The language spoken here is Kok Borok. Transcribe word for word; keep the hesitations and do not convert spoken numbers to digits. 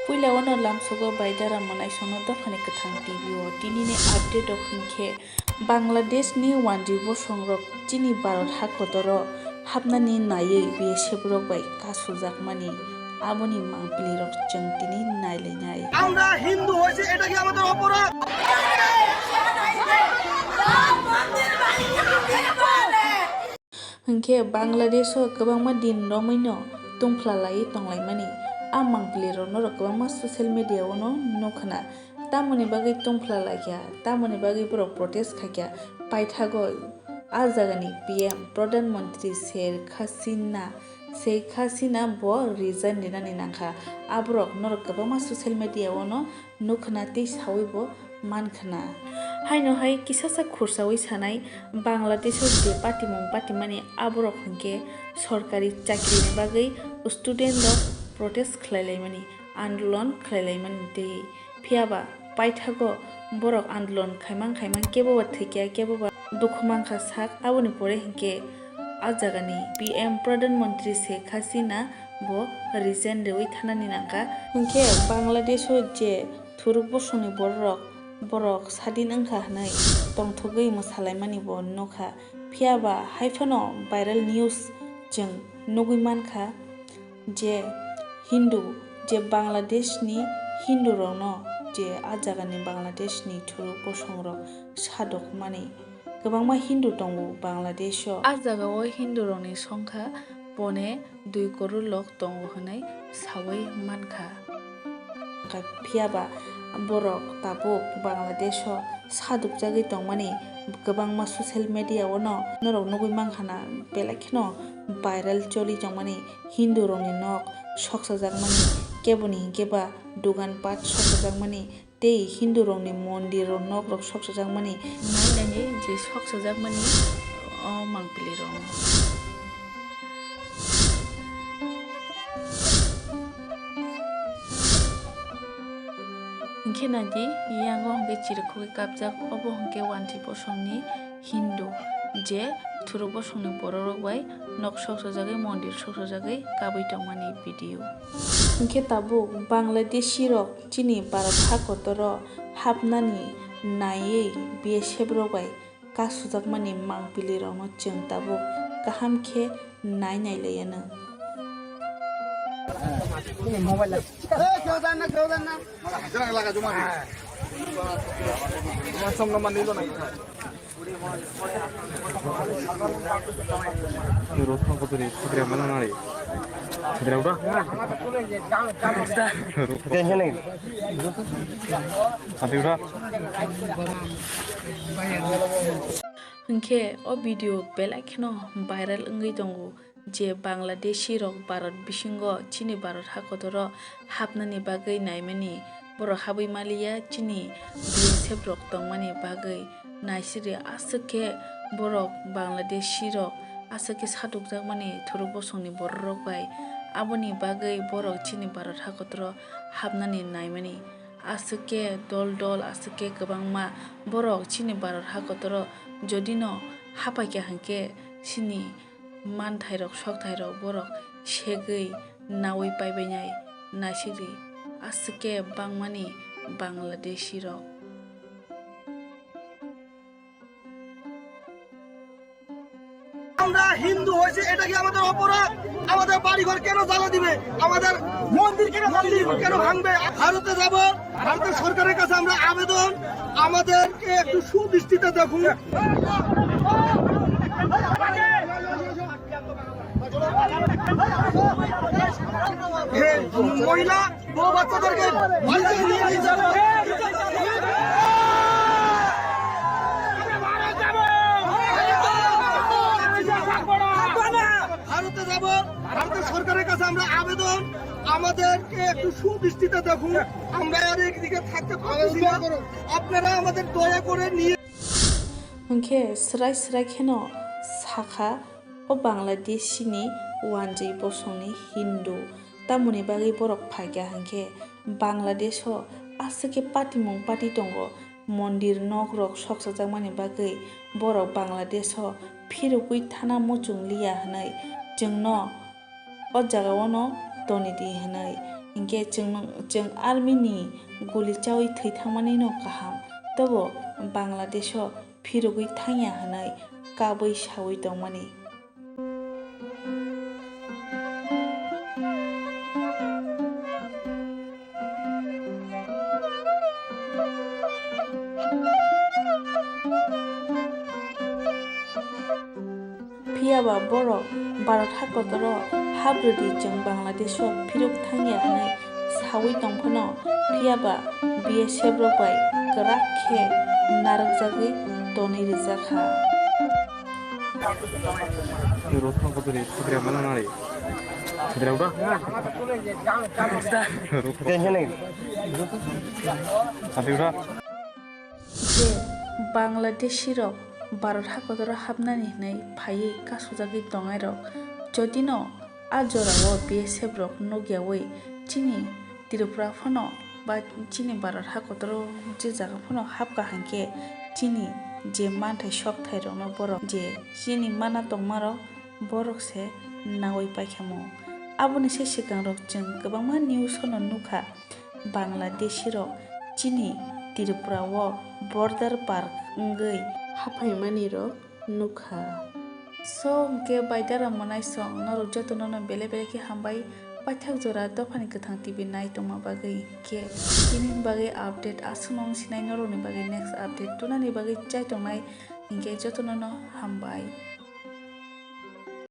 Puila o no lamsogo bai dara mwnaisongno dophani kwthang T V o. Tinini update rok hwnkhe Bangladesh ni wanjwi bosong rok chini Bharat ha kotor o hapnani naiwi B S F rok bai kasu jakmani aboni mangpili rok chwng tini nailainai. আমরা হিন্দু হয়েছে, এটা কি আমাদের অপরাধ? Hinkhe Bangladesh o kwbangma din romwi no tungphla laiwi tonglaimani. A mangpili rok norok kwbangma social media o no nukhna. Tamoni bagwi tungphla laikha, tamoni bagwi borok protest khaikha. Paithago a jagani P M Pradhan Mantri Sheikh Hasina, Sheikh Hasina bo resign rinani nangkha. Aborok norok kwbangma social media o no nukhna tei sawi bo mankhna. Haino hai kisasa khursawi sanai Bangladesh o je patimung patimani aborok hinkhe sorkari chakrini bagwi student rok protest khlailaimani, andolon khlailaimani tei phiyaba paithago borok andolon khaimang khaimang keboba thwikya keboba dukhu mankha sak aboni pore hinkhe a jagani P M Pradhan Mantri Sheikh Hasina bo resign rwi thanani nangkha. Hinkhe Bangladesh o je thuruk bosongni bororok, borok sadin wngkha hwnwi tongthogwi mwsalaimani bo nukha. Phiyaba haiphano viral news chwng nugwi mankha je Hindu, je Bangladeshni Hindurokno je a jagani Bangladeshni thuruk bosongrok sadokmani. Kwbangma Hindu tongo Bangladesh o. A jagao Hindurokni songkha pone dui koror lok tongo hwnwi sawi mankha. Phiyaba borok tabuk Bangladesh o sadukjagwi tongmani kwbangma social media o no norok nugwi mankha na, belai kheno viral choli tongmani Hindurokni nok soksajakmani, keboni hinkhe ba dugan pat soksajakmani. Tei Hindurokni mondir rok nokrok soksajakmani. Nainani je soksajakmani o mangpili rok. Hinkhe naidi, yango hinkhe chirikhogwi kapjak, obo hinkhe wanjwi bosongni Hindu, je thuruk bosongni bororok bai nok soksajagwi, mondir soksajagwi kabwi tongmani video. Hinkhe tabuk Bangladeshi rok chini Bharat ha kotoro hapnani naiwi B S F rok bai kasujakmani mangpili rokno chwng tabuk kaham khe nai nai laiya nw. Hinkhe o video belai kheno viral wngwi tongo. Je Bangladeshi rok Bharat bisingo chini Bharat ha kotoro hapnani bagwi naimani, borok habwi maliya chini B S F rok tongmani bagwi naisiri aswk khe borok Bangladeshi rok aswk khe sadukjakmani thuruk bosongni bororok bai. Aboni bagwi borok chini Bharat ha kotoro hapnani naimani aswk khe dol dol aswk khe kwbangma borok chini Bharat ha kotoro jodi no hapaikha hinkhe chini manthairok, sokthairok borok segwi naui paibainai naisiri aswk khe bangmani Bangladeshi rok. আমরা হিন্দু হয়েছে, এটা কি আমাদের অপরাধ? আমাদের বাড়িঘর কেন জ্বালা দিবে? আমাদের মন্দির কেন জ্বালিয়ে দিবে? কেন ভাঙবে? ভারতে যাব, ভারতের সরকারের কাছে আমরা আবেদন, আমাদেরকে একটু সুদৃষ্টিতে দেখুন। হে, মহিলা, বউ বাচ্চাদেরকে বাড়িতে নিয়ে যাবে। ভারতে যাব, ভারতের সরকারের কাছে আমরা আবেদন, আমাদেরকে একটু সুদৃষ্টিতে দেখুন, আমরা আর একদিকে থাকতে পারতেছি না। আপনারা আমাদের দয়া করে নিয়ে Hinkhe srai srai kheno sakha, o Bangladeshi ni wanjwi bosongni Hindu. Tamoni bagwi borok phaikha hinkhe Bangladesh o aswk khe patimung pati tongo, mondir nok rok soksajakmani bagwi borok Bangladesh o phirogwi thana muchung liya hwnwi chwngno o jagao no toni di hwnwi Hinkhe chwng, chwng army ni guli chaui thwi thangmani no kaham, tobo Bangladesh o phirogwi thangya hwnwi kabui saui tongmani. Phiya ba borok Bharat hakotoro hap rwdi, chwng Bangladesh o phirok thangya hwnwi saui tong phano, phiya ba B S F rok bai kwrak khe narwkjagwi tonwi rijak kha. Rosong kotore sidra mana nari. Sidra uda. Tension nei. Ati uda. Je Bangladeshi rok Bharat hakotoro hapnani hwnwi phaiwi kasujagwi tongnai rok, jodi no a jorao B S F rok nukyaui chini Tripura phano ba chini Bharat hakotoro je jaga phano hapkha hinkhe chini je manthai sokthai rokno borok je chini mana tongmarok borok se naui paikhamu. Aboni se swkang rok chwng kwbangma news ono nukha, Bangladeshi rok chini Tripura o border par wngwi haphaimani rok nukha. So, hwnkhe baidara mwnaisong norok jotono no belai belai khe hambai. Paithak jora Dophani Kwthang T V nai tongma bagwi, hwnkhe tini bagwi update aswkno wng sinai, norokni bagwi next update tunani bagwi chai tongnai, hwnkhe jotono no hambai.